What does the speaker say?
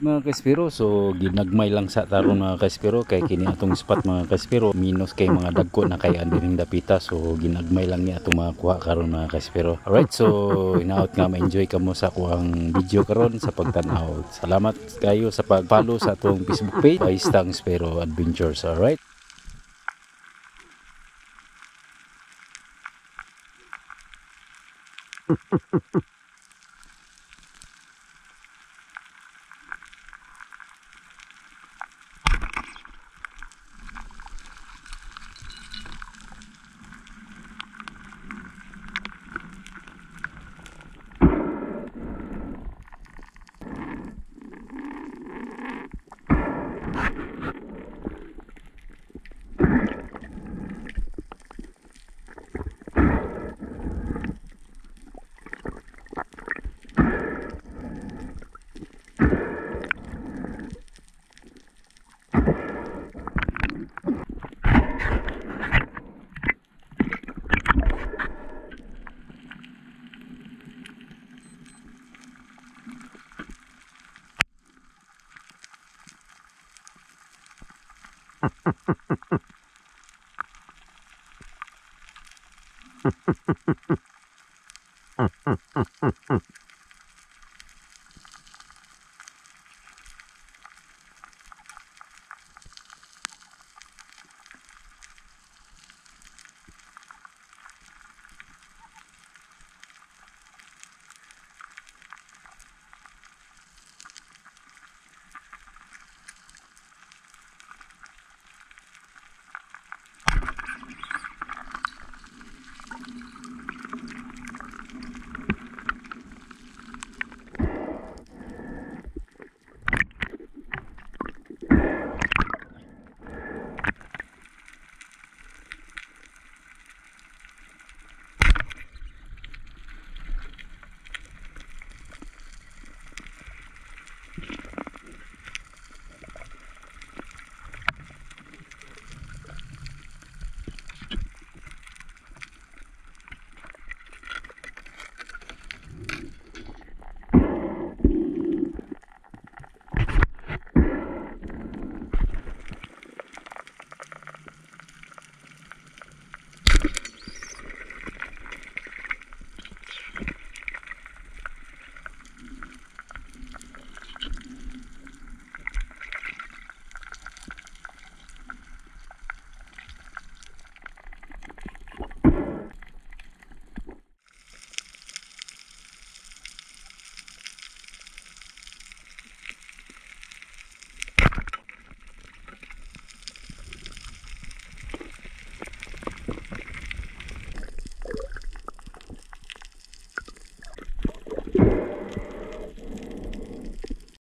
Mga kaspiro, so ginagmay lang sa taron, mga kaspiro, kay kini atong spot, mga kaspiro, minus kay mga dagko na kay andi dapita, so ginagmay lang ni atong mga kuha karon, mga kaspiro. Alright, so hinaot nga ma-enjoy kamo sa kuang video karon sa pagtan-aw. Salamat kayo sa pag-follow sa atong Facebook page, Paistang Spero Adventures. Alright.